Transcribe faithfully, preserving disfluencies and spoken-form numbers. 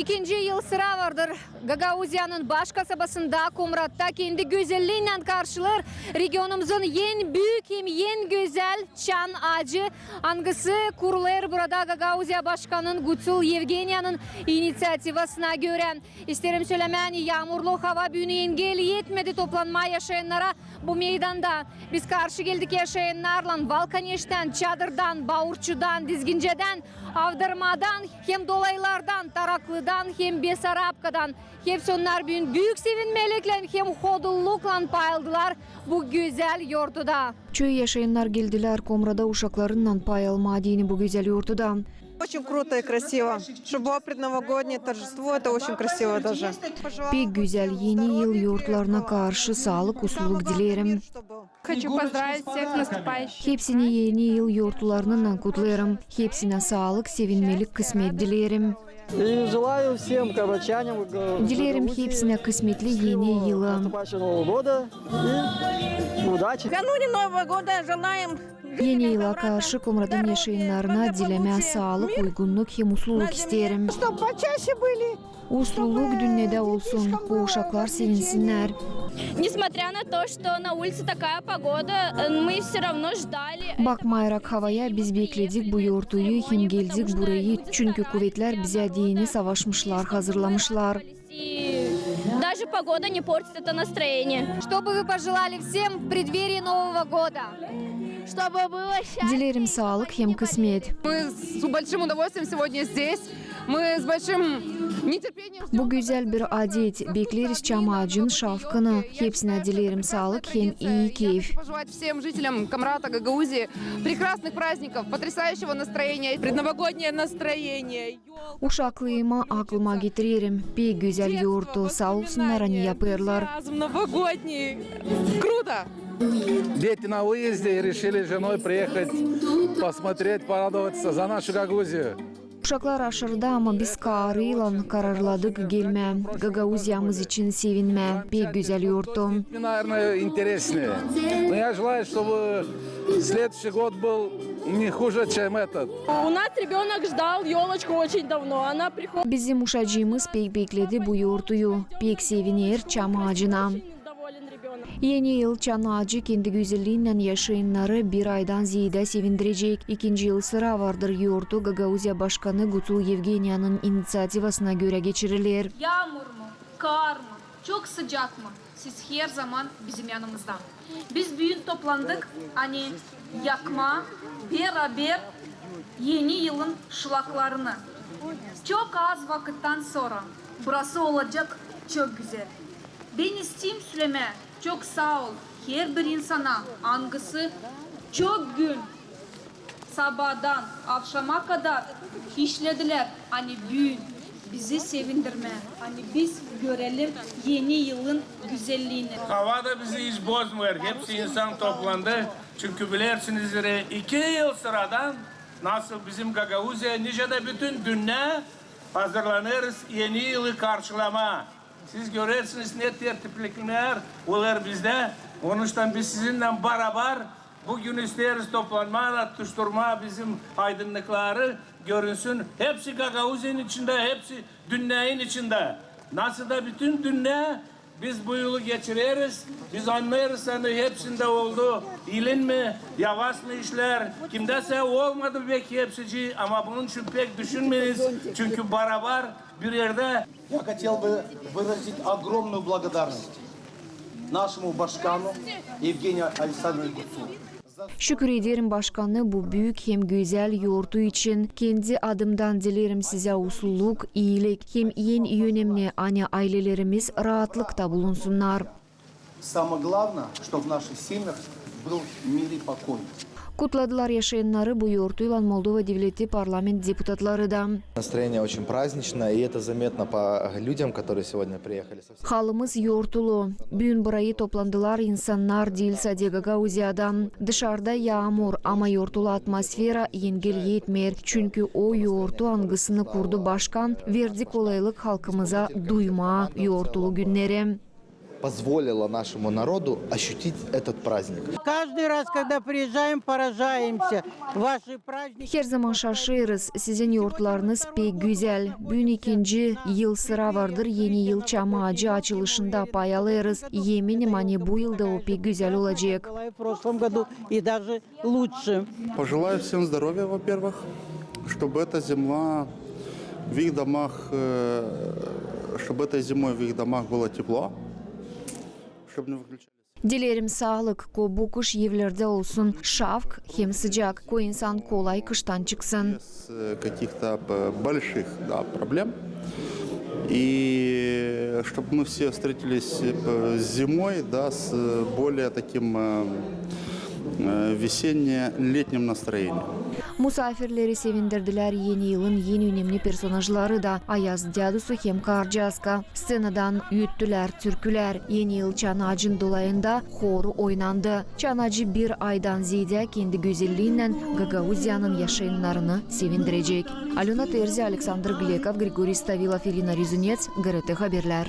İkinci yıl sıra vardır Gagauziyanın baş kasabasında, Komratta kendi gözelliinnän karşılêêr regionumuzun en büük hem en gözäl çan aacı, angısı kurulêr burada Gagauziya başkanın Gusul Yevgeniyanın iniţiativasına görä. İsteerim sölemää, ani yaamurlu hava büün engel etmedi toplanmaa yaşayannara bu meydanda. Biz karşı geldik yaşayannarlan Valkaneştän, Çadırdan, Baurçudan, Dizgincedän, Avdarmadan hem Dolaylardan, Taraklıdan hem Besarabkadan. Hepsi onnar büün büük sevinmeliklän hem hodulluklan pay aldılar bu gözäl yortuda. Çoyu yaşayannar geldilär Komrada uşaklarınnan pay almaa deyni bu gözäl yortuda. Очень круто и красиво. Чтобы было предновогоднее торжество, это очень красиво даже. Pek gözäl, Eni yıl yortularına karşı saalık, usluluk dileerim. Хочу поздравить всех с наступающим. Hepsini Eni yıl yortularınnan kutlêêrım. Hepsinä saalık, sevinmelik kısmet dileerim. И желаю всем комратчанам, э, Dileerim hepsinä kısmetli Eni yılı. Наступающего Нового года и удачи. Кануне Нового года желаем Eni yıla karşı Komratın yaşayannarına dilemää saalık, uygunnuk hem usluluk isteerim. Чтоб почаще были. Usluluk dünnedä olsun, bu uşaklar sevinsinnär. Несмотря на то, что на улице такая погода, э, мы всё равно ждали. Bakmayarak havaya, biz bekledik bu yortuyu hem geldik burayı, çünkü kuvetlär bizä deyni savaşmışlar, hazırlamışlar. И даже погода не портит это настроение. Что бы вы пожелали всем в преддверии Нового года? Чтобы было счастье. Dileerim saalık hem kısmet. Мы с большим удовольствием сегодня здесь. Мы с большим нетерпением ждём. Bu gözäl bir adet. Bekleeriz çam aacın şavkını. Hepsinä dileerim saalık hem ii keyf. Пожелать всем жителям Комрата, Гагаузии прекрасных праздников, потрясающего настроения, предновогоднее настроение. Uşaklıımı aklıma getirerim. Pek gözäl yortu. Saa olsunnar, ani yapêrlar. Энтузиазм новогодний. Круто! Дети на выезде и решили с женой приехать посмотреть, порадоваться за нашу Гагаузию. Uşaklar aşırıda, ama biz karıylan kararladık gelmää, Gagauziyamız için sevinmää. Pek gözäl yortu. Наверное, интереснее. Но я желаю, чтобы следующий год был не хуже, чем этот. У нас ребёнок ждал ёлочку очень давно. Она приходит. Bizim uşacıımız pek bekledi bu yortuyu. Pek sevineer çam aacına. Доволен ребёнок. Eni yıl çan aacı kendi gözelliinnän yaşayannarı bir aydan zeedä sevindirecek. İkinci yıl sıra vardır yortu Gagauziya başkanı Gutul Yevgeniyanın iniţiativasına görä geçiriler. Yaamur mu, kar mı, çok sıcak mı, siz her zaman bizim yanımızda. Biz büün toplandık, ani yakmaa beraber Eni yılın şlaklarını. Çok az vakıttan sora burası olacek çok gözäl. Bän isteerim sölemää çok saa ol herbir insana, angısı çok gün sabaadan avşama kadar işledilär, ani büün bizi sevindirmää, ani biz görelim Eni yılın gözälliini. Hava da bizi hiç bozmêêr, hepsi insan toplandı. Çünkü bilersiniz, iki yıl sıradan nasıl bizim Gagauziya, nicä dä bütün dünnä hazırlanêrız Eni yılı karşılamaa. Siz görersiniz, ne tertiplikler olêr bizdä. Onuştan biz sizinnän barabar bugün isteeriz toplanmaa da tuşturmaa bizim aydınnıkları görünsün. Hepsi Gagauziyanın içindä, hepsi dünnänin içindä. Nasıl da bütün dünnä biz bu yılı geçireriz. Biz annêêrız, ani hepsindä oldu ilin mi, yavaş mı işlär, kimdä sä olmadı pek hepsicii, ama bunun için pek düşünmeeriz. Çünkü barabar bir erdä. Я хотел бы выразить огромную благодарность нашему башкану Евгению Александровичу Гуцулу. Şükür ederim başkanı bu büük hem gözäl yortu için. Kendi adımdan dilerim sizä usluluk, iilik hem en önemli, ani aylelerimiz raatlıkta bulunsunnar. Самое главное, чтоб в наших семьях был мир и покой. Kutladılar yaşayannarı bu yortuylan Moldova devleti parlament deputatları da. Настроение очень праздничное, и это заметно по людям, которые сегодня приехали. Halımız yortulu. Büün burayı toplandılar insannar diil sade Gagauziyadan. Dışarda yaamur, ama yortulu atmosfera engel etmeer, çünkü o yortu, angısını kurdu başkan, verdi kolaylık halkımıza duymaa yortulu günneri. позволило нашему народу ощутить этот праздник. Каждый раз, когда приезжаем, поражаемся. Ваши праздники. Herzaman şaşêrız, sizin yortlarınız pek gözäl. Büün ikinci yıl sıra vardır Eni yıl çam aacı açılışında, pay alêrız. Eminim, ani bu yılda o pek gözäl olacek. В прошлом году и даже лучше. Пожелаю всем здоровья, во-первых, чтобы эта зима в их домах, э, чтобы этой зимой в их домах было тепло, чтобы не выключали. Dileerim saalık, ko bu kış evlerdä olsun şavk hem sıcak, ko insan kolay kıştan çıksın. Без, э, каких-то, э, больших, да, проблем. И чтобы мы все встретились, э, зимой, да, с, э, более таким, э, э, весенне-летним настроением. Musaafirleri sevindirdilär Eni yılın en önemni personažları da, Ayaz dädusu hem Karcaaska. Sţenadan üttülär türkülär. Eni yıl çan aacın dolayında horu oynandı. Çan aacı bir aydan zeedä kendi gözelliinnän Gagauziyanın yaşayannarını sevindirecek. Alöna Terzi, Aleksandr Glekov, Grigoriy Stavilov, İrina Rezunets, GRT Haberlär.